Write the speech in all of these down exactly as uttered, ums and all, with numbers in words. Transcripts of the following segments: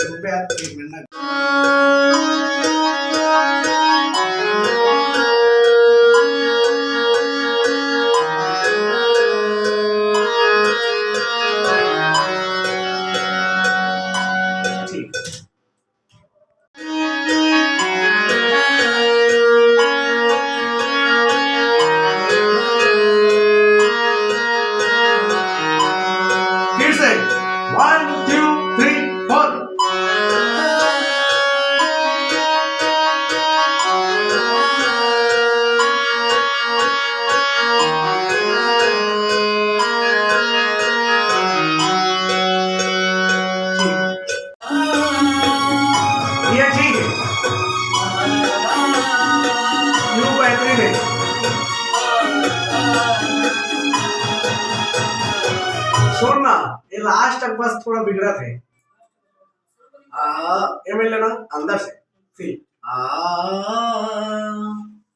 रुपया तीन महीना। ठीक। फिर से, वन, टू, थ्री, फोर। ये ठीक है, यू बेहतरीन है। सुन ना, ये लास्ट तक बस थोड़ा बिगड़ा थे। आ, ये मिल लेना अंदर से, फील। आ,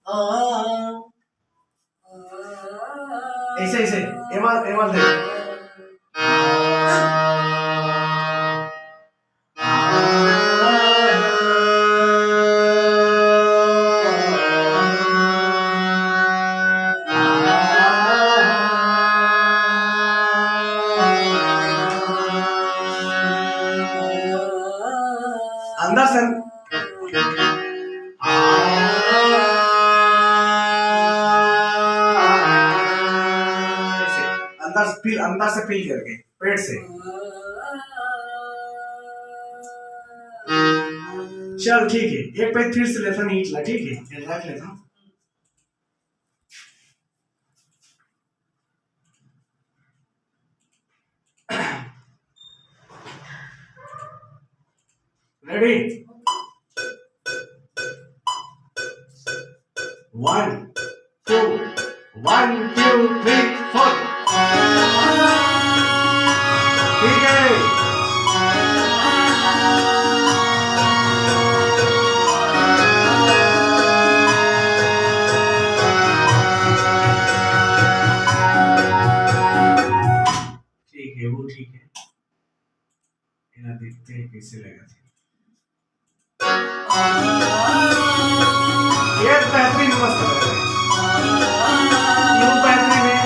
आ, ऐसे, ऐसे, एमल, एमल दे। अंदर से। अंदर से फील, अंदर से फील करके, पेट से। चल ठीक है, एक पेज फिर से लेता, नीट ला, ठीक है, ये रख लेता। Ready? One, two, one, two, three, four. ठीक है। ठीक है, वो ठीक है। एला देखते हैं कैसे लगा थे। ये बेहतरीन, मस्त लग रहा है। ये बेहतरीन है।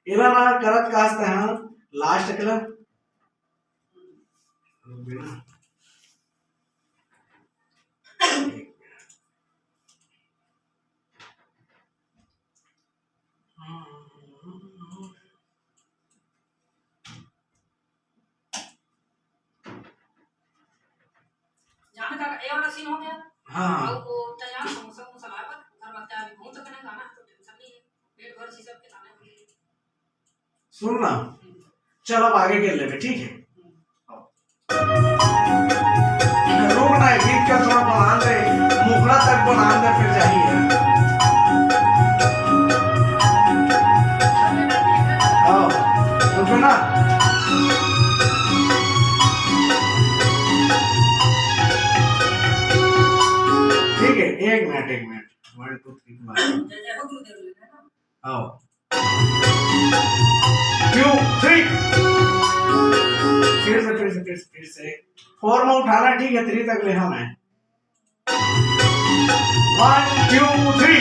एला ना करत का आस्ते, हाँ, लास्ट के ला। रुक बे ना। जाने का ये वाला सीन हो गया। हाँ। और वो तैयार समोसा वमोसा लाया, पर घर में तैयार घूम सकते हैं, गाना तो टेंशन नहीं है, पेट भर चीज सबके खाने होंगे। सुन ना, चल अब आगे खेल लेबे, ठीक है? रुक ना, गीत के थोड़ा बना दे, मुखड़ा तक बना दे, फिर जाइए। हाँ, रुक ना। ठीक है, एक मिनट, एक मिनट, वन टू थ्री के बाद। आओ। Two, three. फिर से, फिर से, फिर से, फिर से। फोर में उठाना, ठीक है, थ्री तक ले आना है। वन, टू, थ्री।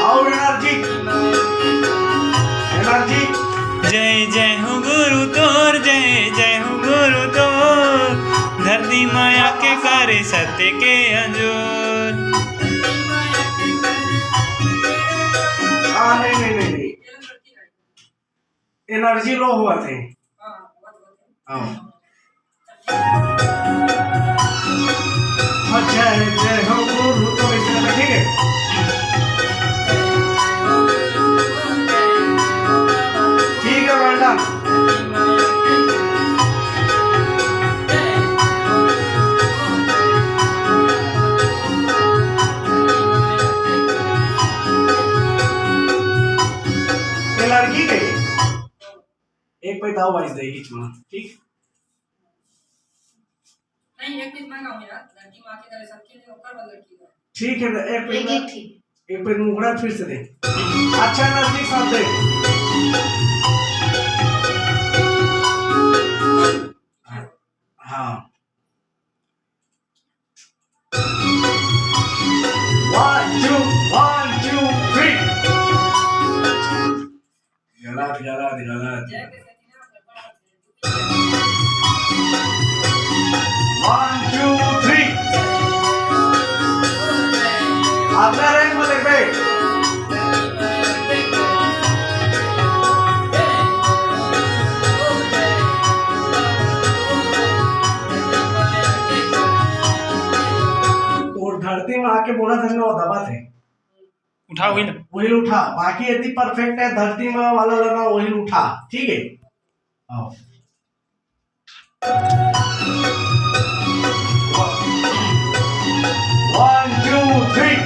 और एनर्जी, एनर्जी। जय जय हो गुरु तोर, जय जय हो गुरु तोर, धरती माया के करे सत्य के अंजोर। हाँ, नहीं, नहीं, नहीं, नहीं। एनर्जी लो हुआ थे। हाँ। अच्छा है, जय हो गुरु, तो ऐसे करना, ठीक है? ठीक है, well done। ये लड़की के एक पे दाव वाइज देगी चुना, ठीक? नहीं, एक पीस मैं गाऊं यार, धरती माँ के करे सबके लिए, ओकर बदल की गाऊं। ठीक है, एक एक पीस एक ठीक। एक पीस मुखड़ा फिर से दे। अच्छा, नजदीक साथ दे। हाँ। One, two, one, two, three. गलत, गलत, गलत। One, two, three. अपना range में देखबे। और धरती में आके बोला था ना, वो दबा थे। उठा वही ना। वही उठा, बाकी यदि perfect है, धरती में वाला लगा, वही उठा, ठीक है। आओ। One, two, three.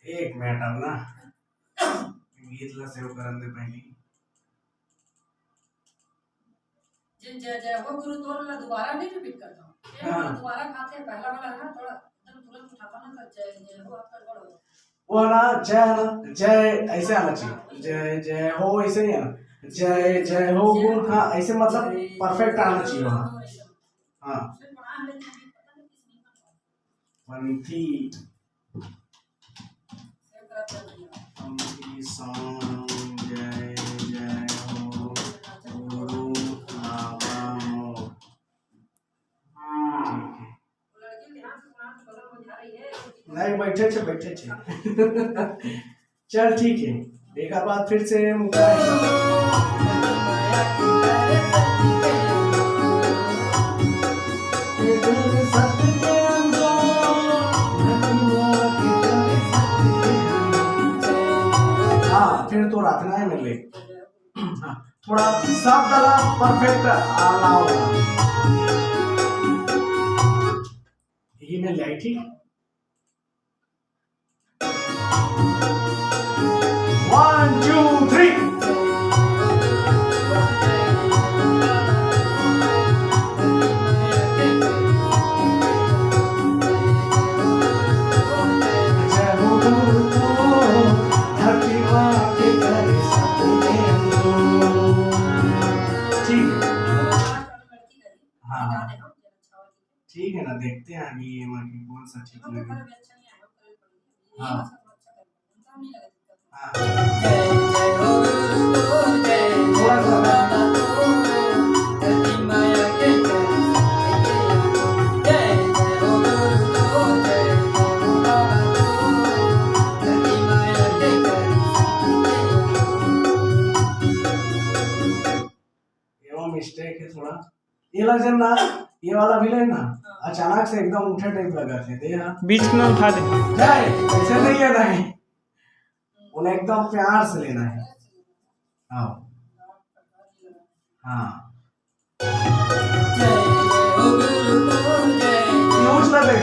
एक मिनट, अब ना गीत ला save करन दे पहली। जिन जय जय हो गुरु तोर ला दोबारा नहीं repeat करता हूँ। ये हाँ। दोबारा खाते हैं, पहला वाला है ना, थोड़ा एकदम तुरंत उठाता ना, तो जय जय हो आपका गौर हो। वो ना, जय है ना, जय ऐसे आना चाहिए, जय जय हो, ऐसे नहीं आना, जय जय हो गुरु, हाँ, ऐसे मतलब perfect आना चाहिए वहाँ। हाँ। उसमें पढ़ा है, लेकिन अभी पता नहीं किस नहीं पढ़ा। पंथी, पंथी song, जय जय हो गुरु बाबा मोर। ठीक है। नहीं, बैठे छे, बैठे छे। चल, ठीक है, एक बार फिर से मुक्का है। हाँ, फिर तो रखना है मेरे लिए। हाँ, थोड़ा शब्द ला perfect आला होगा। ये मिल जाए, ठीक। One, two, three. जय हो गुरु को, धरती माँ के करे सब। ठीक है। हाँ, हाँ। ठीक है ना, देखते हैं आगे ये माँ की कौन सा ठीक लगे। हाँ। हाँ। थोड़ा सा। ये वो mistake है थोड़ा। ये लग जाए ना, ये वाला भी लेना, हाँ। अचानक से एकदम उठे type लगा थे, दे ना। बीच में उठा दे। जाए, ऐसे नहीं लेना है। उन्हें एकदम प्यार से लेना है। हाँ। हाँ। ये उछला दे।